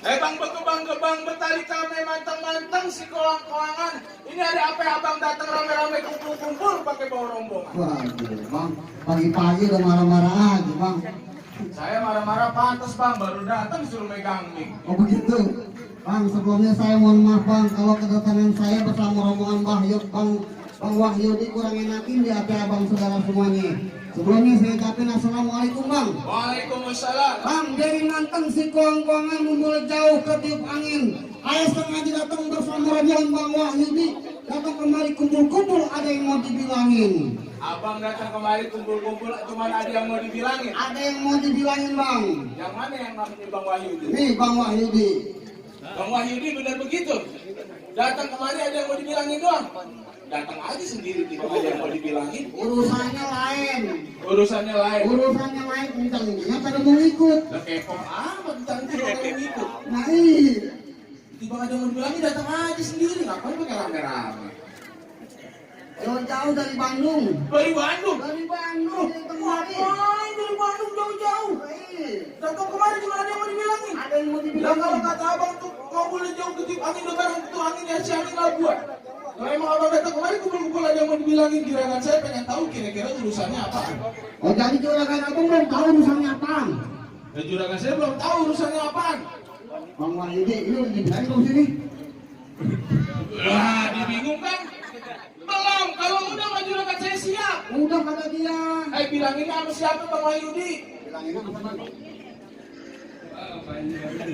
Bang bekebang-kebang betari kami manteng-manteng si kolang-kolangan. Ini ada apa ya abang datang rame-rame kumpul-kumpul pakai bawa rombongan. Waduh, bang, pagi-pagi udah marah-marah aja, bang. Saya marah-marah pantas bang, baru datang suruh megang mic. Oh begitu, bang. Sebelumnya saya mohon maaf bang, kalau kedatangan saya bersama rombongan Bang Wahyudi kurang enakin di hati abang saudara semuanya. Sebelumnya saya ucapin assalamualaikum bang. Waalaikumsalam. Bang, dari manteng si kolang-kolangan memulai jauh ketiup angin. Saya sengaja datang bersama rombongan Bang Wahyudi. Datang kemari kumpul-kumpul, ada yang mau dibilangin. Abang datang kemari kumpul-kumpul, cuma ada yang mau dibilangin. Ada yang mau dibilangin bang. Yang mana yang namanya Bang Wahyudi? Nih Bang Wahyudi. Bang Wahyudi benar begitu. Datang kemari ada yang mau dibilangin doang. Datang aja sendiri, tidak ada yang mau dibilangin. Urusannya lain. Urusannya lain. Urusannya lain, entah pada mau ikut. Lah kepo amat, cantik orang ikut. Nah iya. Tiba ada yang mau dibilangin datang aja sendiri, ngapain pakai rame-rame? Jauh-jauh dari Bandung. Dari Bandung. Dari Bandung. Ngapain dari Bandung jauh-jauh? Datang kemari cuma ada yang mau dibilangin. Ada yang mau Bilang dibilang kalau kata abang tuh nggak boleh jauh ke tip angin lebaran itu anginnya si angin nggak buat. Kalau emang abang datang kemari kumpul-kumpul ada yang mau dibilangin, kira-kira saya pengen tahu kira-kira urusannya apa. Oh jadi juragan abang belum tahu urusannya apaan? Dan juragan saya belum tahu urusannya apaan. Bang Wahyudi, ini udah dibilangin belum sini? Lah, dibingung kan? Belum, kalau udah mah juragan saya siap. Udah kata dia. Bilanginnya sama siapa Bang Wahyudi? Bilangin apa bang?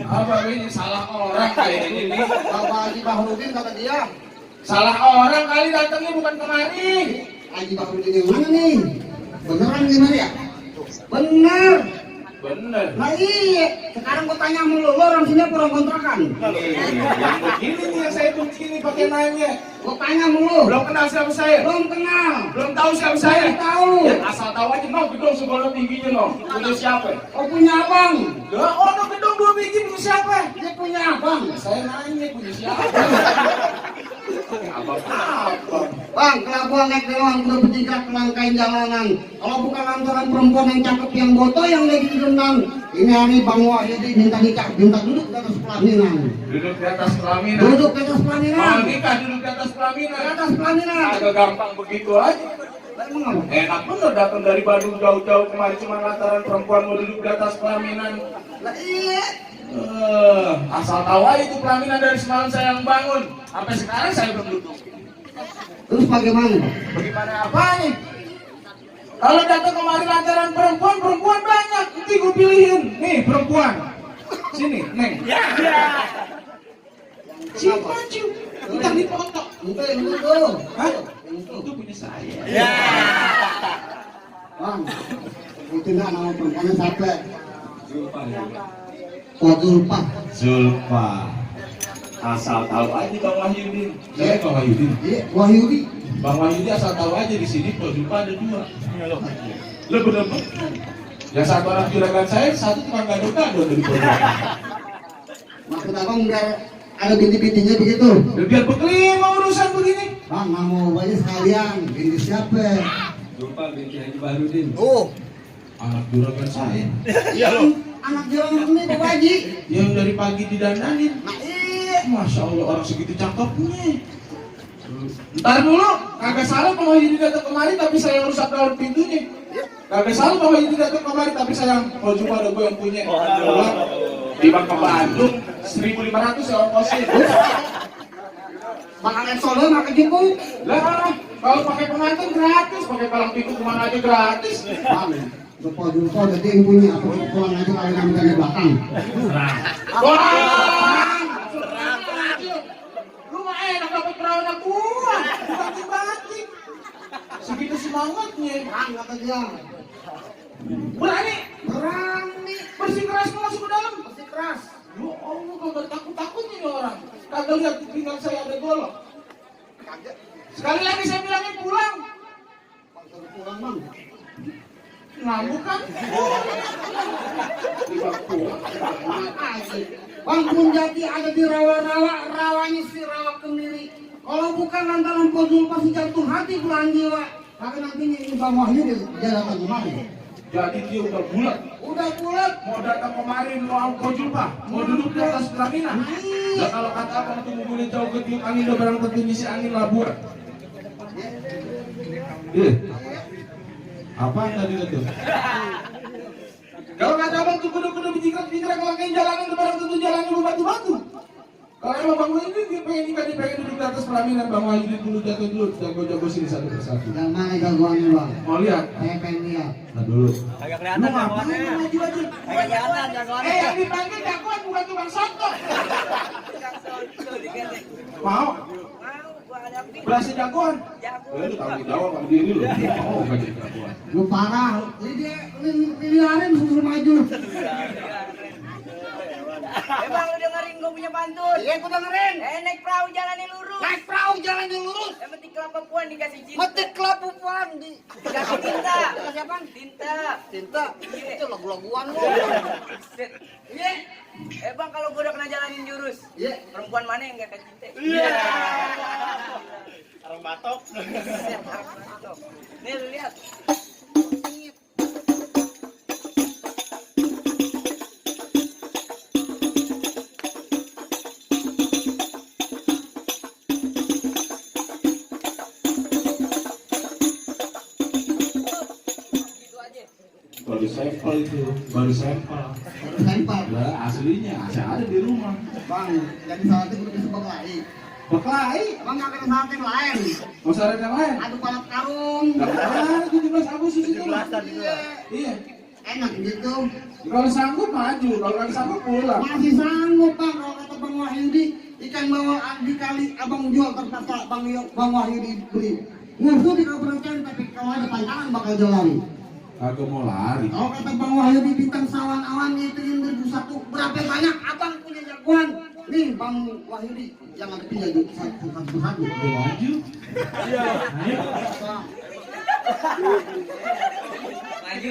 Apa ini salah orang kayak ini? Bapak Haji Bahrudin kata dia. Salah orang kali datangnya bukan kemari. Haji Bahrudin yang mana nih? Beneran gimana ya? Bener. Bener. Nah iya, sekarang gua tanya sama lu orang sini apa orang kontrakan? Yang begini nih yang saya kunci ini pakai nanya. Gua tanya sama lu. Belum kenal siapa saya? Belum kenal. Belum tahu siapa saya? Belum tahu. Ya, asal tahu aja mau gedung sekolah tingginya no. Punya siapa? Oh punya abang. Lah, ono gedung 2 biji punya siapa? Dia punya abang. Saya nanya punya siapa? Abang apa? Bang, kelakuan naik dewan udah bertingkat melangkain jalanan. Kalau bukan lantaran perempuan yang cakep yang boto yang lagi didendang. Ini hari Bang Wahyudi minta nikah, minta duduk di atas pelaminan. Duduk di atas pelaminan. Duduk di atas pelaminan. Mau nikah duduk di atas pelaminan. Di atas pelaminan. Agak gampang begitu aja. Emang apa? Enak bener datang dari Bandung jauh-jauh kemari cuma lantaran perempuan mau duduk di atas pelaminan. Lah iya. Asal tahu aja itu pelaminan dari semalam saya yang bangun. Sampai sekarang saya belum duduk. Terus bagaimana? Bagaimana apanya? Kalau datang kemari lantaran perempuan banyak. Nanti gue pilihin. Nih perempuan. Sini, Neng. Siapa cium? Ntar dipoto. Itu yang itu. Hah? Itu punya saya. Bang, itu enggak nama perempuannya siapa? Zulfa. Oh Zulfa. Zulfa. Asal tahu aja Bang Wahyudi. Saya Bang Wahyudi. Iya, Wahyudi. Bang Wahyudi asal tahu aja di sini Pak Zulfa ada 2. Lo bener-bener. Yang satu orang juragan saya, satu tukang gado-gado dari Bogor. Maksud abang enggak ada binti-bintinya begitu? Biar berkelima urusan begini. Bang, nggak mau aja sekalian. Binti siapa? Zulfa binti Haji Bahrudin. Oh, Anak juragan saya. iya loh. Anak juragan ini Pak Haji. Yang dari pagi didandanin. Nah iya. Masya Allah orang segitu cakepnya. Ntar dulu, kagak salah Bang Wahyudi datang kemari tapi saya yang rusak daun pintunya. Kagak salah Bang Wahyudi datang kemari tapi saya yang jumpa ada gue yang punya. Di Bang ke Bandung 1.500 ya ongkosnya. Makanan Solo makan jumbo. Lah, kalau pakai pengantin gratis, pakai palang pintu kemana aja gratis. Bang, jumpo jadi yang punya apa pulang aja kalau ngambil dari belakang. Wah, lu mah enak dapat perawan gua, batik-batik. Segitu semangatnya. Bang, kata dia. Berani, Berani. bersikeras masuk ke dalam. Masih keras. Ya Allah, kagak takut-takut ini orang. Kagak lihat di pinggang saya ada golok. Sekali lagi saya bilangin pulang. Bang, suruh pulang bang. Ngambuk kan? Bang Punjati ada di rawa-rawa, rawanya si rawa kemiri. Kalau bukan lantaran Pak Zulfa si jantung hati pulang jiwa. Tapi nantinya ini Bang Wahyudi dia datang kemari. Jadi dia udah bulat. Udah bulat. Mau datang kemarin mau jumpa, mau duduk di atas pelaminan. Nah kalau kata abang tuh mau boleh jauh ke tiup angin, udah barang tentu ngisi angin labuan. Apa tadi itu? Kalau kata abang tuh kuda-kuda bijak-bijak kalau kayak jalanan, udah barang tentu jalannya berbatu-batu. Kalau emang Bang Wahyu ini pengen nikah, dia pengen duduk di atas pelaminan, Bang Wahyu dulu jatuh dulu, jago-jago sini satu persatu. Yang mana jagoannya bang? Mau lihat? Saya pengen lihat. Nah dulu. Agak kelihatan jagoannya. Agak kelihatan jagoannya. Yang dipanggil jagoan bukan tukang soto. Mau? Berasa jagoan? Lu tanggung jawab sama diri lu. Mau gak jadi jagoan? Lu parah. Ini dia miliarin suruh maju. Bang lu dengerin gue punya pantun. Iya aku dengerin. Naik perahu jalannya lurus. Naik perahu jalan lurus. Metik kelapa puan dikasih cinta. Metik kelapa puan Dikasih tinta. Dikasih apa? Tinta. Tinta. Itu lagu-laguan lu. Iya. Bang kalau gue udah pernah jalanin jurus. Iya. Perempuan mana yang gak kecinta? Iya. Arang batok. Arang batok. Nih lu lihat. Baru sampel. Sampel. Ya aslinya masih ada di rumah. Bang, jadi saat itu bisa berkelahi. Berkelahi? Abang nggak kena saat yang lain. Mau syarat yang lain? Adu balap karung. Nah, 17 Agustus itu. Iya. Enak gitu. Kalau sanggup maju, kalau nggak sanggup pulang. Masih sanggup bang, kalau kata Bang Wahyudi, ikan bawaan di kali abang jual terpaksa Bang Wahyudi beli. Musuh di keberuntungan, tapi kalau ada pantangan bakal jalan. Kagak mau lari. Kalau kata Bang Wahyudi bintang sawan awan itu yang 2001 berapa banyak abang punya jagoan. Nih Bang Wahyudi yang ada jadi satu-satu. Udah maju. Iya. Maju.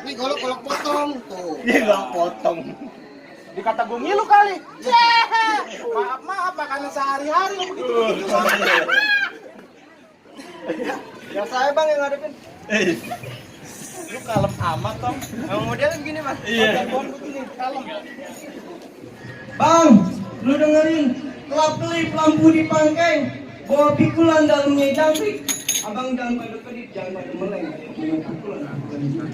Ini golok potong tuh. Dia gak potong. Dikata gue ngilu kali. Maaf, makanan sehari-hari begitu. Ya saya bang yang ngadepin. Lu kalem amat Tom. Emang modelnya begini mas. Iya. Begini kalem. Bang, lu dengerin kelap-kelip lampu di pangkeng, bawa pikulan dalamnya jangkrik. Abang jangan pada kedip, jangan pada meleng. Dengan pikulan aku kedip.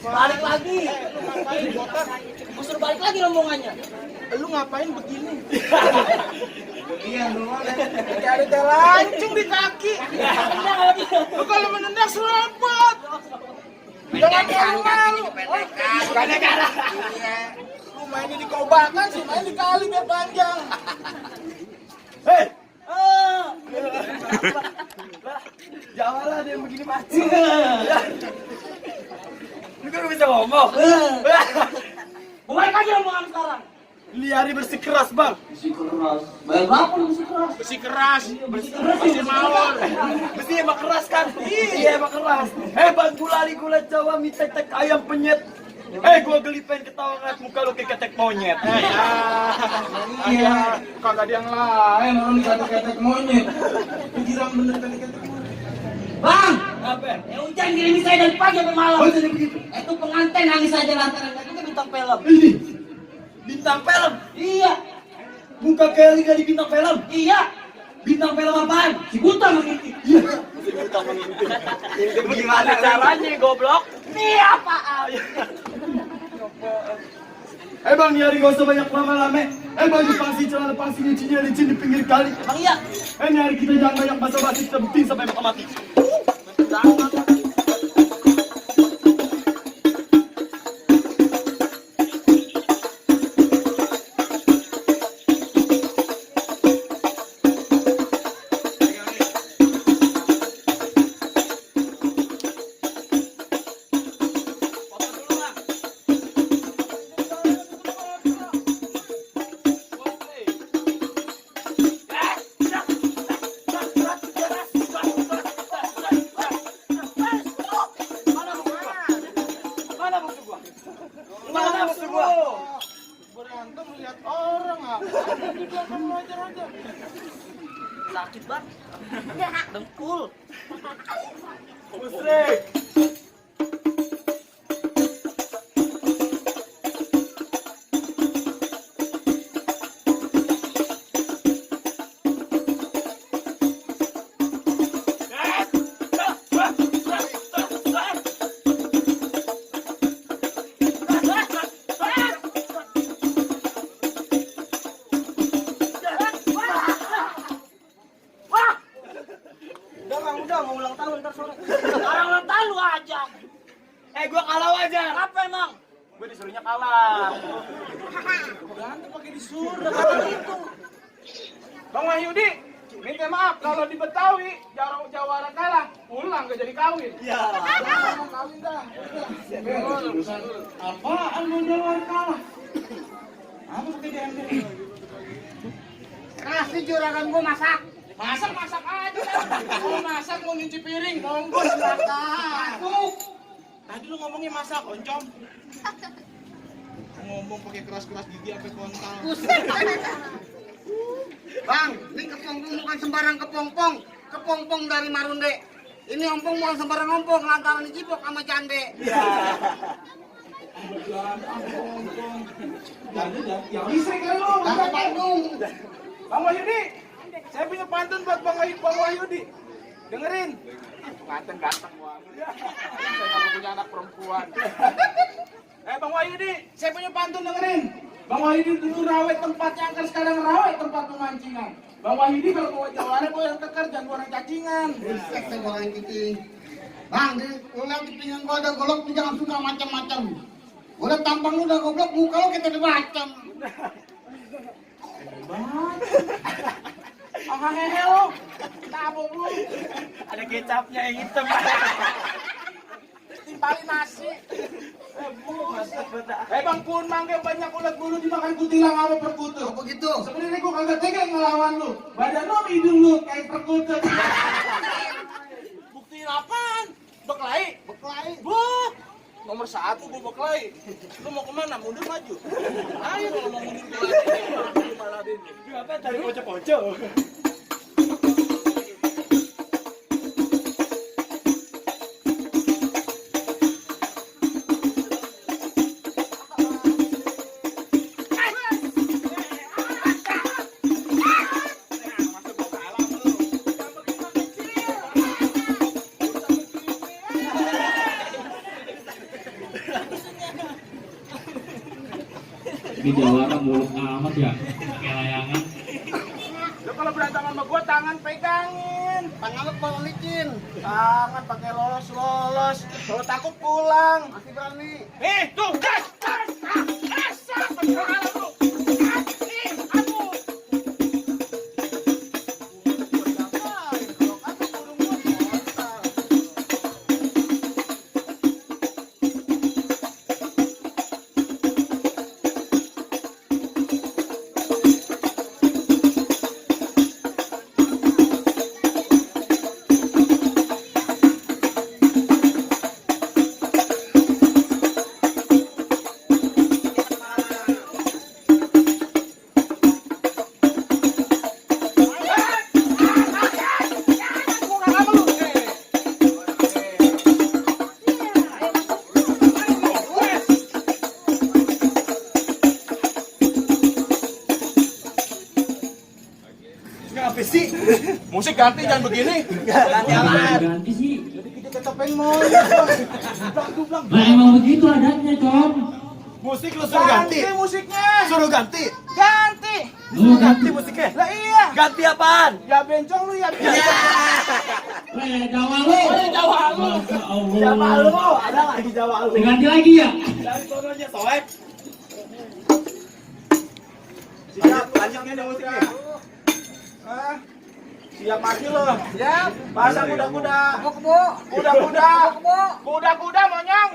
Balik lagi. Gue suruh balik lagi rombongannya. Lu ngapain begini? Iya lu mana? Kayak ada lancung di kaki. Lu kalau menendang serempet. Jangan malu-malu. Gara-gara. Lu mainnya di kobakan sih, main di kali biar panjang. Hei. Janganlah dia begini mati. Lu kan bisa ngomong. Balik lagi omongan sekarang. Liari bersikeras bang. Bersikeras. Bayar berapa lu bersikeras? Bersikeras. Besi mawar. Besi emang keras kan? Iya emang keras. Bang gulali gula Jawa mie tek ayam penyet. Gua geli pengen ketawa ngeliat muka lu kayak ketek monyet. Iya, kagak ada yang lain orang dikata-kata monyet. Pikiran bener kata monyet. Bang, Apa? hujan gini saya dari pagi sampai malam. Oh jadi begitu. Itu pengantin nangis aja lantaran itu bintang film. Ini bintang film. Iya, Muka Kelly dari bintang film. iya. Bintang film apaan? Si buta mengintip. Gimana caranya goblok? Nih apaan? Bang nyari gak usah banyak lama-lama. Bang di pangsi celana pangsi nyucinya licin di pinggir kali. Bang iya. Nyari kita jangan banyak basa-basi, kita buktiin sampai bakal mati. sakit bang. Dengkul. Musrik. Udah bang, udah mau ulang tahun ntar sore. Orang ulang tahun lu ajak. Gua kalah aja. Apa emang? Gue disuruhnya kalah. Ganti pakai disuruh kata gitu. Bang Wahyudi, minta maaf kalau di Betawi jawara kalah, pulang gak jadi kawin. Ya. Mau kawin dah. Apaan mau jawara kalah? Apa pakai diambil? Kasih juragan gua masak. Masak aja. Mau masak mau nyuci piring, monggo silakan. Tadi lu ngomongnya masak, oncom. Ngomong pakai keras-keras gigi sampai kontal. Bang, ini kepompong bukan sembarang kepompong. Kepompong dari Marunde. Ini ompong bukan sembarang ompong, lantaran dijipok sama Cande. Yang bisa kan lu? Dari Bandung. Bang Wahyudi, saya punya pantun buat Bang Wahyudi. Dengerin. Ganteng-ganteng banget. Saya kalau punya anak perempuan. Bang Wahyudi, saya punya pantun dengerin. Bang Wahyudi dulu rawe tempatnya angker, sekarang rawe tempat pemancingan. Bang Wahyudi kalau bawa jawara bawa yang tekar, jangan bawa yang cacingan. Respect sama orang cicing. Bang, lu lihat di pinggang gua ada golok, lu jangan suka macam-macam. Gua liat tampang lu udah goblok, muka lu kita dibacam. Hehe lo, tabung lu. Ada kecapnya yang hitam. Timpalin nasi. Bang Pun mangga banyak ulat bulu dimakan kutilang sama perkutut. Oh begitu. Sebenarnya gua kagak tega ngelawan lu. Badan lu hidung lu kayak perkutut. Buktiin apaan? Beklai? Beklai. Nomor 1 gua beklai. Lu mau kemana? Mundur maju. Ayo kalau mau mundur ke Maladin. Apa tadi pocok-pocok? Ini jawara muluk amat ya, pakai layangan. Lu kalau berantem sama gua tangan pegangin. Tangan lu kalau licin. Tangan pakai lolos. Kalau takut pulang. Masih berani. Tuh, gas. Penjara lu. Aduh. Ngapain sih? Musik ganti jangan begini. Ganti sih. Jadi kita ketopeng mau. Lah emang begitu adatnya, Com. Musik lu suruh ganti. Musiknya. Suruh ganti. Ganti. Lu Ganti musiknya. Lah iya. Ganti apaan? Ya bencong lu ya. Jawa lu. Jawa lu. Masya Allah. Jawa lu. Ada lagi Jawa lu. Diganti lagi ya? Dari sononya soek. Siap, lanjutnya deh musiknya. Siap mati lo. Siap. Pasang kuda-kuda. Kebo. Kuda-kuda monyong.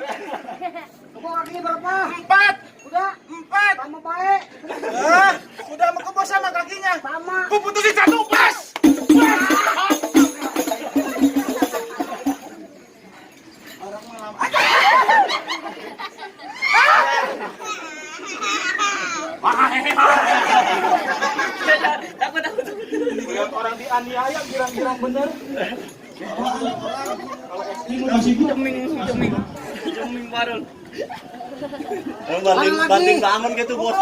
Kebo kakinya berapa? 4. Udah. 4. Sama baik. Kuda sama kebo sama kakinya. Sama. Ku putusin satu pas. Orang malam. Lihat orang dianiaya Ini mau kasih gua. Ceming bareng. Banting bangun gitu bos.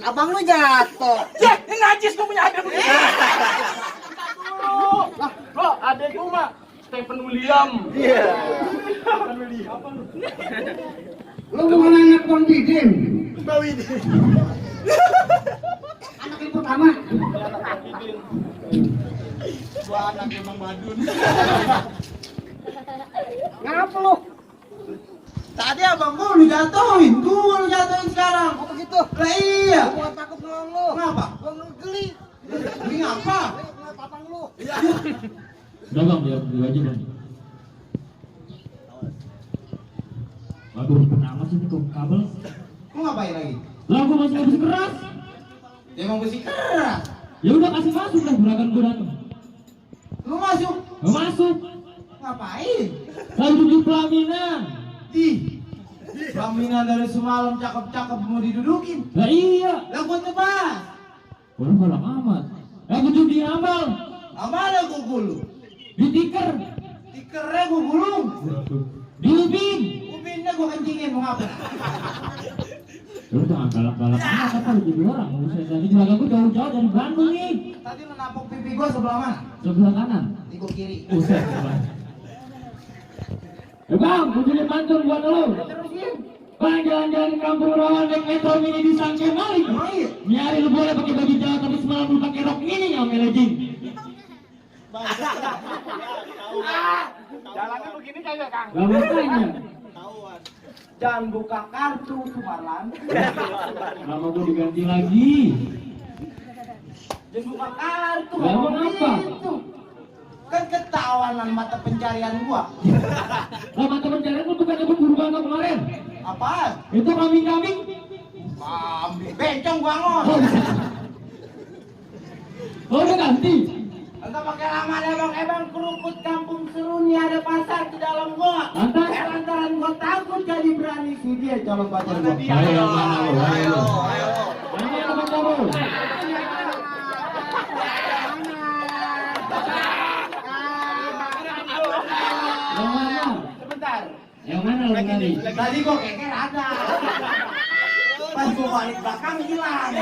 Abang lu jatuh. Ya, ini najis gue punya adek begini. Lo adek gue mah Stephen William. Iya. Lu bukan anak Bang Didin. Anak yang pertama. Gua anak emang madun. Ngapa lu? Tadi abang gua lu jatuhin sekarang. Apa gitu? Lah iya. Gua takut nolong lu. Kenapa? Gua geli. Ini apa? Ngeliat abang lu. Udah bang, dia aja bang. Waduh, kenapa sih ini kok kabel? Mau ngapain lagi? Lah gua masih habis keras. Dia mau besi keras. Ya udah kasih masuk dah gerakan gua datang. Lu masuk. Gak masuk. Ngapain? Lagi duduk pelaminan. Ih. Pelaminan dari semalam cakep-cakep mau didudukin. Lah iya. Lah gua tebas. Orang galak amat. Aku tuh di amal. Amala gua gulung. Di tiker. Tikernya gua gulung. Di ubin. Ubinnya gua kencingin mau ngapa? Ya udah galak-galak amat apa lu jadi orang. Buset, tadi juragan gua jauh-jauh dari Bandung nih. Tadi lu napok pipi gua sebelah mana? Sebelah kanan. Di gua kiri. Buset, bang. Bang, gua jadi pantun buat lu. Bang, jalan-jalan di kampung rawan naik metro mini di Sangke Malik. Emang iya? Nyari lu boleh pakai baju jalan tapi semalam lu pakai rok ini nyamel lejing. Jalannya begini kagak, Kang? Gak makanya. Jangan buka kartu Sumarlan. Nama gua diganti lagi. Jangan buka kartu. Lah, emang apa? Itu. Kan ketawanan mata pencarian gua. Lah mata pencarian lu bukan nyebut guru bangga kemarin. Apaan? Itu kambing-kambing. Kambing. Bencong gua ngos. Oh udah ganti. Enggak pakai lama deh bang, emang keruput kampung Seruni ada pasar di dalam gua. Lantas? Lantaran gua takut jadi berani si dia calon pacar gua. Ayo yang mana lu? Ayo. Mana yang pacar lu? Yang mana? Sebentar. Yang mana lu tadi? Tadi gua keker ada. Pas gua balik belakang hilang.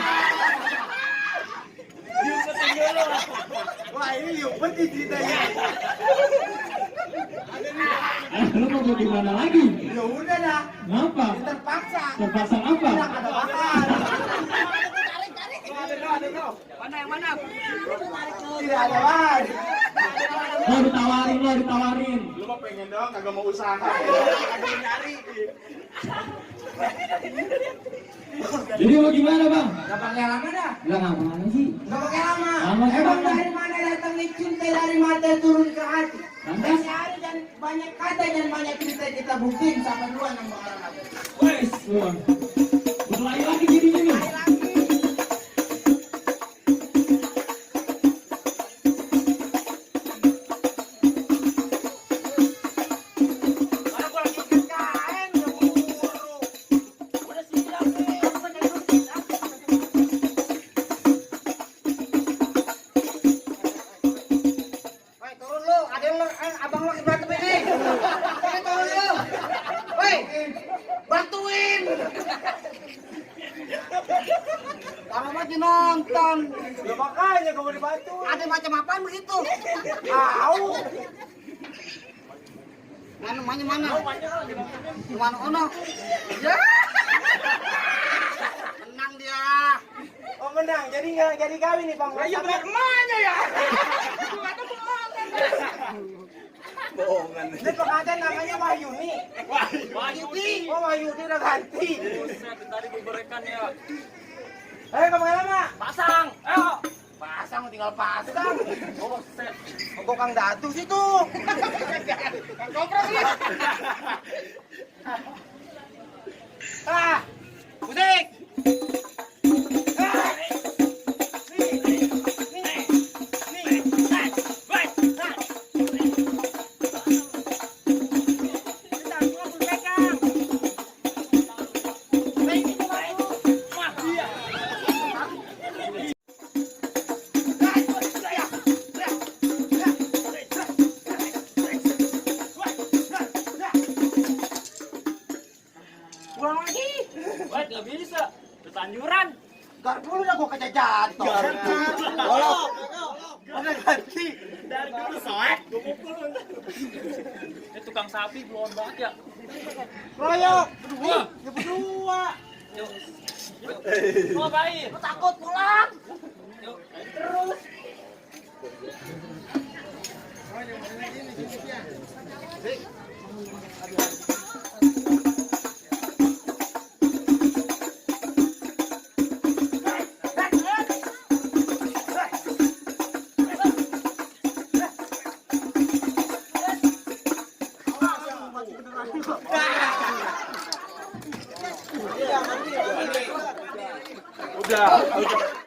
Wah ini yumpet nih ceritanya. Lu mau di mana lagi? Ya udah dah. Ngapa? Terpaksa. Terpasang apa? Tidak ada bahan. Mana yang mana? Tidak ada bahan. Oh ditawarin, lu ditawarin. Lu mah pengen doang kagak mau usaha. Jadi mau gimana bang? Gak pakai lama dah. Lah ngapain sih? Gak pakai lama. Lama sih, Emang Bang. dari mana datang nih cinta dari mata turun ke hati. Lantas? Dari hari dan banyak kata dan banyak cerita kita buktiin sama duluan yang bakalan aku. Wes, bang. Berlari lagi jadinya nih. Karena gua lagi KKN, udah buru-buru. Udah siap nih. Aku kan jadi duduk. Woi, turun lu. Ada lu, abang lu lagi berantem ini. Woi, turun lu. Woi, bantuin. Kalau mati nonton. Ya makanya kamu dibantu. Ada macam apaan begitu? Tahu. Anu mana? Mana ono? Ya. Menang dia. Oh menang, jadi nggak jadi kawin nih bang. Ayo benar emaknya ya. Bohongan. Ini pengantin namanya Wahyuni. Wahyudi. Oh Wahyuni udah ganti. Buset, tadi beberekan ya. Ayo kamu lama. Pasang. Ayo. Pasang tinggal pasang. Buset. Kok Kang Datu sih tuh. Kang Koprok nih. Ah. Musik. Cianjuran. Gar dulu dah gua kaca jatuh. Golok. Ada ganti. Dari dulu soek. Ini tukang sapi belum banget ya. Royok. Berdua. Ya berdua. Yuk. Mau ngapain? Lu takut pulang. Yuk. Terus. Udah.